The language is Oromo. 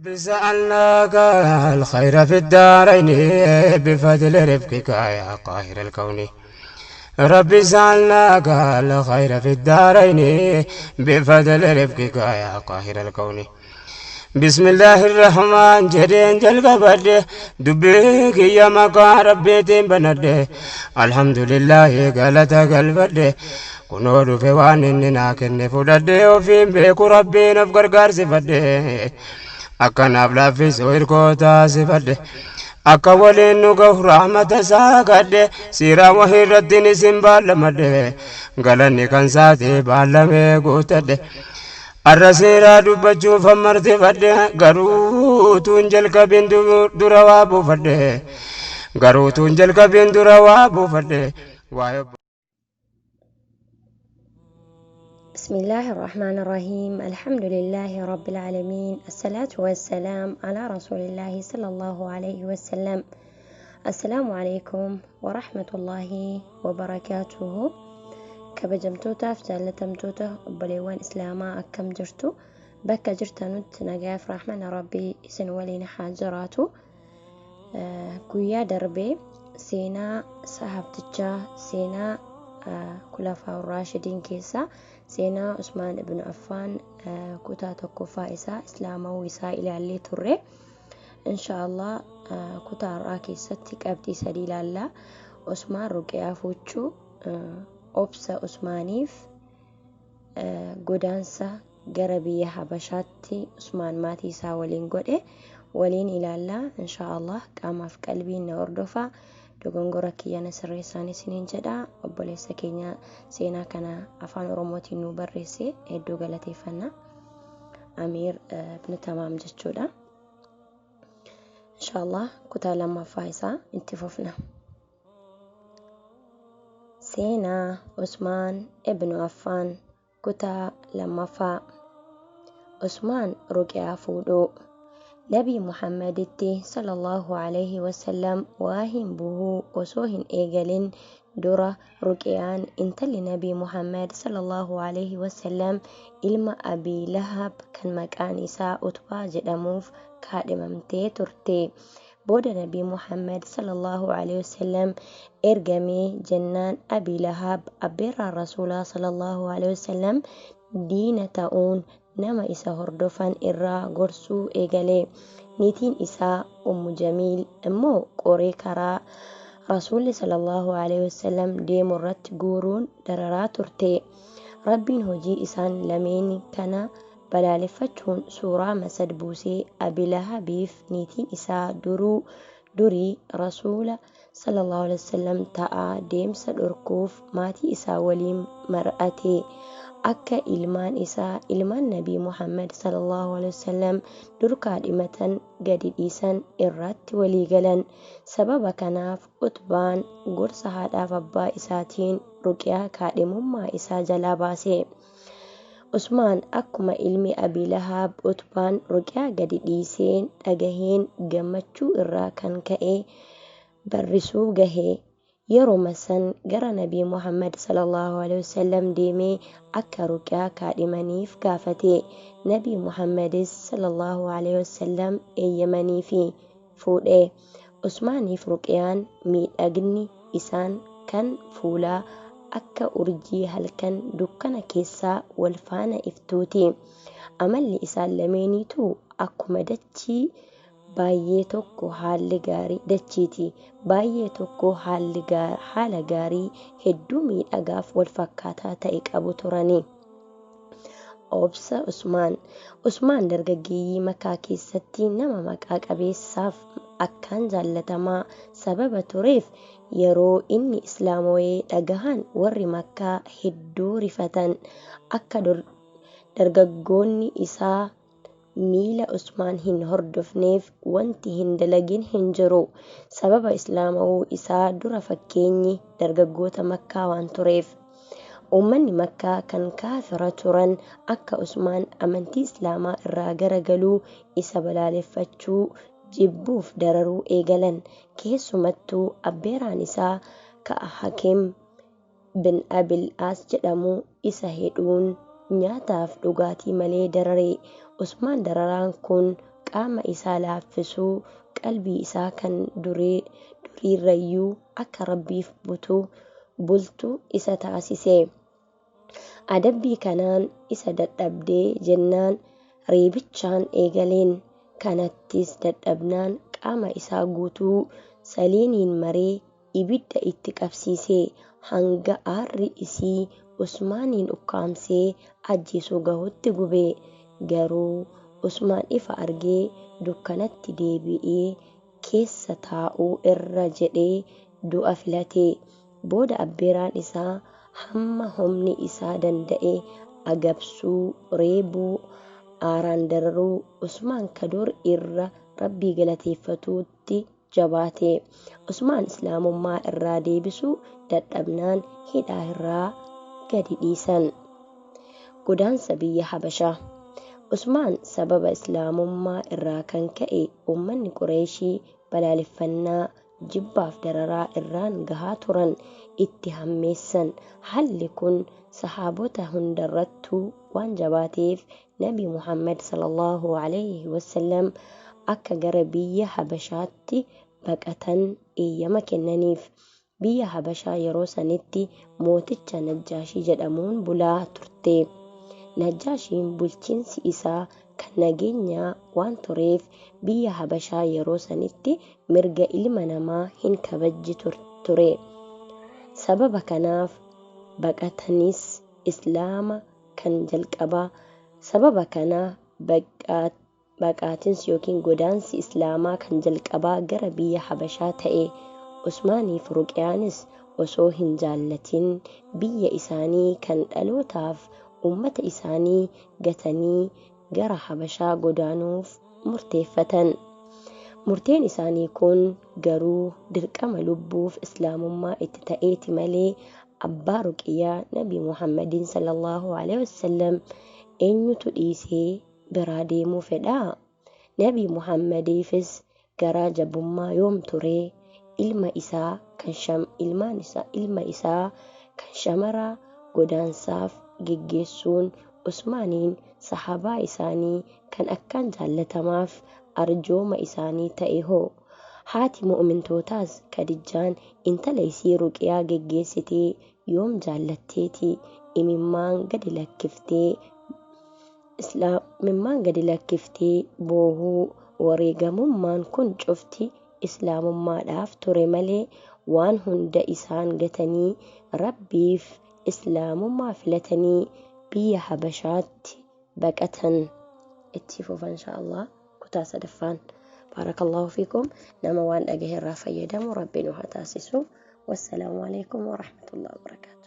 سألناك الخير في الدارين بفضل رفقك يا قاهر الكون. ربي سألناك الخير في الدارين بفضل رفقك يا قاهر الكون. بسم الله الرحمن جرين جلق بده دبيك يا مقا ربيتين بنده الحمد لله قالت قلبده kunoo dhufe waan inni naa kenne fudhadhe ofiin beeku rabbiin of gargaarsifadhe akkanaaf laaffisu hirkoo taasifadhe akka waliin nu gahu rahmata isaa kadhe siiraa wahii irrattiin isin baallamadhe galanni kan saatee baallamee guutadhe arra seeraa dubbachuuf ammartifadhe garuu tuun jalqabin dura waa buufadhe garuu tuun jalqabin dura waa buufadhe waa'ee بسم الله الرحمن الرحيم الحمد لله رب العالمين الصلاة والسلام على رسول الله صلى الله عليه وسلم السلام عليكم ورحمة الله وبركاته kabajamtootaaf jaallatamtoota obboleewwan islaamaa akkam jirtu bakka jirtanutti nagaaf rahmana rabbii isin waliin haa jiraatu guyyaa darbee seenaa sahabtichaa seenaa kulafaa raashidiin keessaa seenaa Usmaan ibn Affaan kutaa tokkoffaa isaa islaamawuu isaa ilaallee turre. Inshaallah kutaa har'aa keessatti qabxii sadii ilaalla. Usmaan ruqiyaa fuuchuu, obsa Usmaaniif godaansa gara biyya Habashaatti Usmaan maatii isaa waliin godhe waliin ilaalla. Inshaallah qaamaaf qalbiin na hordofaa. Dogongora kiyya na sirreessaan isiniin jedha. Obboleessa keenya seenaa kana afaan Oromootiin nu barreesse hedduu galateeffanna. Amiir ibn Tamaam jechuudha. Inshaallah kutaa lammaffaa isaa itti fufna. Seenaa Usmaan ibn Affaan kutaa lammaffaa. Usmaan ruqiyaa fuudhuu. Nabii Muhammaditti sallallahu alaihi wasallam waahiin buhuu osoo hin eegalin dura Ruqiyaan intalli Nabii Muhammad sallallahu alaihi wasallam ilma Abii Lahab kan maqaan isaa Utbaa jedhamuuf kaadhimamtee turte. Booda Nabii Muhammad sallallahu alaihi wasallam ergamee jennaan Abii Lahab abbeerraan Rasuulaa sallallahu alaihi wasallam diina ta'uun nama isa hordofan irraa gorsuu eegale. Niitiin isaa Ummu Jamiil immoo qoree karaa Rasuulli sallallahu alaihi wasallam deemu irratti guuruun dararaa turte. Rabbiin hojii isaan lameen kana balaaleffachuun suuraa Masad buusee Abi Lahabiif niitiin isaa duruu durii Rasuula sallallahu alaihi wasallam ta'aa deemsa dhorkuuf maatii isaa waliin mar'ate. Akka ilmaan isaa ilmaan Nabii Muhammad sallallahu alaihi wasallam dur kaadhimatan gadi dhiisan irratti walii galan. Sababa kanaaf Utbaan gorsa haadhaaf abbaa isaatiin Ruqiyaa kaadhimummaa isaa jalaa baase. Usmaan akkuma ilmi Abii Lahab Utbaan Ruqiyaa gadi dhiiseen dhagaheen gammachuu irraa kan ka'e barrisuu gahe. Yeroma san gara Nabii Muhammad sallallahu alaihi wasallam deemee akka Ruqiyaa kaadhimaniif gaafate. Nabii Muhammadis sallallahu alaihi wasallam eeyyamaniifi fuudhe. Usmaaniif Ruqiyaan miidhagni isaan kan fuulaa akka urjii halkan dukkana keessaa wal faana iftuuti. Amalli isaan lameeniituu akkuma dachii baay'ee tokko haalli gaarii dachiiti. Baay'ee tokko haalli haala gaarii hedduu miidhagaaf wal fakkaataa ta'e qabu turani. Obsa Usmaan. Usmaan dargaggeeyyii Makkaa keessatti nama maqaa qabeessaaf akkaan jaallatamaa sababa tureef yeroo inni islaamawee dhagahan warri Makkaa hedduu rifatan. Akka dargaggoonni isaa miila Usmaan hin hordofneef wanti hin dalagin hin jiru. Sababa islaamawuu isaa dura fakkeenyi dargaggoota Makkaa waan tureef. Uummanni Makkaa kan kaafira turan akka Usmaan amantii Islaamaa irraa garagaluu isa balaaleffachuu jibbuuf dararuu eegalan. Keessumattuu abbeeraan isaa ka'a Hakim bin Abil Aas jedhamu isa hedhuun nyaataaf dhugaatii malee darare. Usmaan dararaan kun qaama isaa laaffisuu, qalbii isaa kan duriirrayyuu akka Rabbiif bultu isa taasise. Adabbii kanaan isa dadhabdee jennaan reebichaan eegaleen. Kanattis dadhabnaan qaama isaa guutuu saliiniin maree ibidda itti qabsiise. Hanga aarri isii Usmaaniin ukkaamsee ajjeesuu gahutti gube. Garuu Usmaan ifa argee dukkanatti deebi'ee keessa taa'uu irra jedhee du'a filate. Booda abbeeraan isaa hamma humni isaa danda'e agabsuu, reebuu, aaraan dararuu Usmaan kadur irra Rabbii galateeffatuutti jabaate. Usmaan Islaamummaa irraa deebisuu dadhabnaan hidhaa irraa gadi dhiisan. Godaansa biyya Habashaa. Usmaan sababa Islaamummaa irraa kan ka'e uummanni Qureeshii balaaleffannaa, jibbaaf dararaa irraan gahaa turan itti hammeessan. Haalli kun sahaabota hundarrattuu waan jabaateef Nabi Muhammad sallallahu alaihi wasallam akka gara biyya Habashaatti baqatan eeyyama kennaniif. Biyya Habashaa yeroo sanitti mooticha Najjaashii jedhamuun bulaa turte. Najjaashiin bulchiinsi isaa kan nageenyaa waan tureef biyya Habashaa yeroo sanitti mirga ilma namaa hin kabajji ture. Sababa kanaaf baqatanis Islaama kan jalqabaa. Sababa kana baqaatiinsi yookiin godaansi Islaamaa kan jalqabaa gara biyya Habashaa ta'e. Usmaaniif Ruqiyaanis osoo hin jaallatin biyya isaanii kan dhalootaaf uummata isaanii gatanii gara Habashaa godaanuuf murteeffatan. Murteen isaanii kun garuu dirqama lubbuuf Islaamummaa itti ta'eeti malee abbaa Ruqiyaa Nabi Muhammadin sallallahu alaihi wasallam eenyutu dhiisee biraa deemuu fedhaa? Nabi Muhammadiifis garaa jabummaa yoom ture? Ilma isaa kan ilma isaa kan shamaraa godaansaaf geggeessuun Usmaaniin sahabaa isaanii kan akkaan jaallatamaaf arjooma isaanii ta'e hoo? Haati mu'umintootaas Kadijjaan intala isii Ruqiyaa geggeessitee yoom jaallatteeti imimmaan gadi lakkiftee boohuu? Wareegamummaan kun cufti Islaamummaadhaaf ture malee waan hunda isaan gatanii Rabbiif Islaamummaa filatanii biyya Habashaatti baqatan. Itti fufa inshaallah kutaa sadaffaan. Baarakallahu fiikum. Nama waan dhagahe irraa fayyadamu Rabbi nu haa taasisu. Wassalaamu alaikum warahmatullahi wabarakaatu.